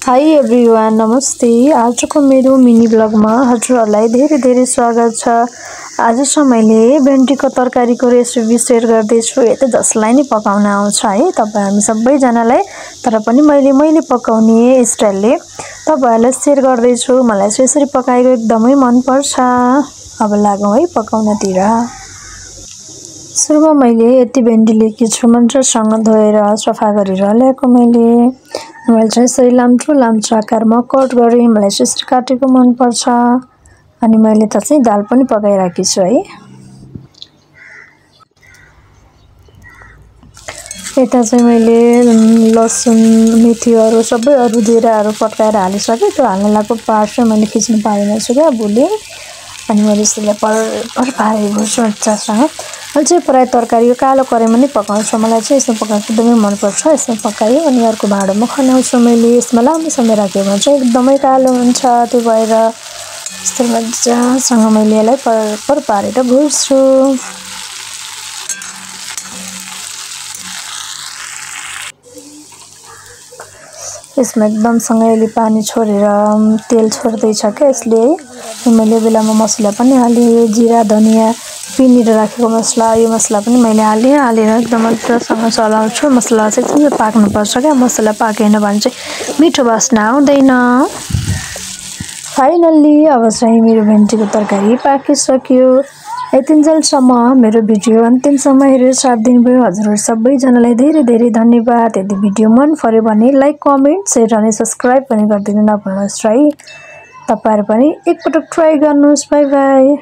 High everyone नमस्ते। आजको मेरो मिनी ब्लगमा हजुरहरूलाई धेरै स्वागत छ। आज मैले भेन्डीको तरकारीको रेसिपी शेयर गर्दैछु। यो त जसलाई नि पकाउन आउँछ है, तपाईँ हामी सबैजनालाई। तर पनि मैले पकाउने स्टाइलले तपाईहरुलाई शेयर गर्दैछु। मलाई चाहिँ यसरी पकाएको एकदमै मन पर्छ। अब लागौं है पकाउनतिर। सुरुमा मैले यति भेन्डी लिएकी छु, मजासँग धोएर सफा गरेर ल्याएको। मैले चाहिँ यसरी लाम्चो आकारमा कट गरे। मलाई चाहिँ यसरी काटेको मन पर्छ। अनि मैले त चाहिँ दाल पनि पकाइराखेकी छु है। यता चाहिँ मैले लसुन मेथीहरु सबै अरु जिराहरु पकाएर हालिसके। त्यो हाल्नलाको पार्ट चाहिँ मैले खिच्नु पाएन छु क्या भोलि। अनि मैले यसलाई पर पारेको छु मजासँग। मैले चाहिँ प्राय तरकारी यो कालो कराईमा नै पकाउँछु। मलाई चाहिँ यसमा पकाएको एकदमै मन पर्छ। यसमा पकाएँ अनि अर्को भाँडोमा खनाउँछु। मैले यसमा लामो समय राख्यो भने चाहिँ एकदमै कालो हुन्छ। त्यो भएर यस्तो मजासँग मैले यसलाई पर पारेर भुट्छु। यसमा एकदम सँगैले पानी छोडेर तेल छोड्दै छ के यसले है। मैले बेलामा मसला पनि हालेँ, जीरा धनिया पिनेर राखेको मसला। यो मसला पनि मैले हालेर एकदम मजासँग चलाउँछु। मसला चाहिँ एकदमै पाक्नु पर्छ क्या। मसला पाकेन भने चाहिँ मिठो वासना आउँदैन। फाइनल्ली अब चाहिँ मेरो भेन्डीको तरकारी पाकिसक्यो। यतिन्जेलसम्म मेरो भिडियो अन्तिमसम्म हेरेर साथ दिनुभयो हजुरहरु सबैजनालाई धेरै धन्यवाद। यदि भिडियो मन पर्यो भने लाइक कमेन्ट शेयर अनि सब्स्क्राइब पनि गरिदिनु नभुल्नुहोस् है। तपाईहरु पनि एकपटक ट्राई गर्नुहोस्। Bye bye.